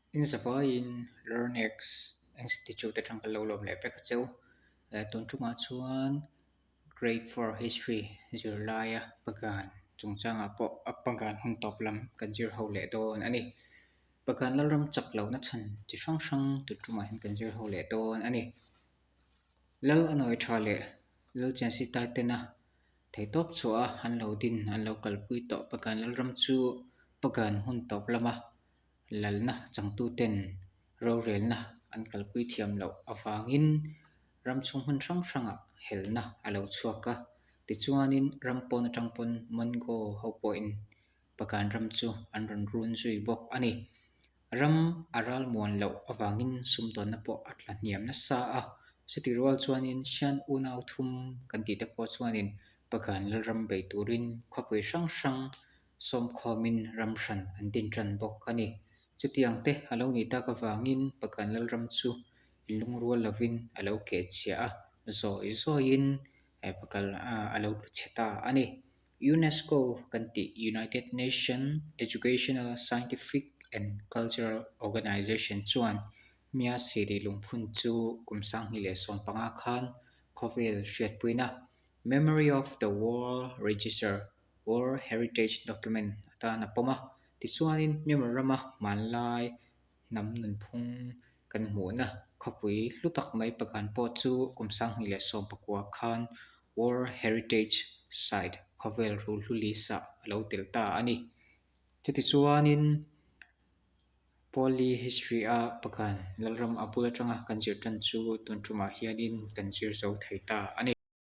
In zavaiin Learnex Institute atang kan lo lawm leh vek a cheu. Tun tumah chuan Grade 4 History zirlaia Pagan chungchangah pawh a Pagan hun tawp lam kan zir ho leh dawn a ni. Pagan lalram chak lohna chhan chi hrang hrang tun tumah hian kan zir ho leh dawn a ni. Lal a nawi tha leh Lal Chiansi Taitena theihtawp chhuah a an lo din an lo kalpui tawh Pagan lalram chu Pagan hun tawp lama Lalna changtuten rorelna an kalpui thiam loh avangin ram chhung hmun hrang hrangah helna a lo chhuak a. Tichuanin ram pawn atang pawn Mongo ho pawhin Pagan ram chu an rawn run zui bawk a ni. Ram a ral muan loh avangin sumdawnna pawh a tla hniam nasa a. Chutih rual chuanin Shan unau thum kan tih te pawh chuanin Pagan lalram bei turin khawpui hrang hrang Sawmkhawmin ram hran an din tan bawk a ni. Chutiang te a lo nih tak avangin Pagan Lalram chu inlungrual lovin a lo keh chhia a, zawi zawiin Pakal a lo tlu chhe ta a ni. UNESCO kan tih United Nation Educational, Scientific and Cultural Organization chuan Mia Siri lungphun chu kum 2015 khan khawvel hriatpuina Memory of the World Register World Heritage Document atan a pawm a. Tichuanin Myanmar rama hmanlai hnam nunphung kan hmuhna khawpui hlu tak mai Pagan pawh chu kum 2019 khan World Heritage Site khawvel rulhlu list ah a lo tel ta a ni. Chutichuanin Pawli history a Pagan lalram a bul atanga kan zir tan chu tun tumah hianin kan zir zo thei ta a ni.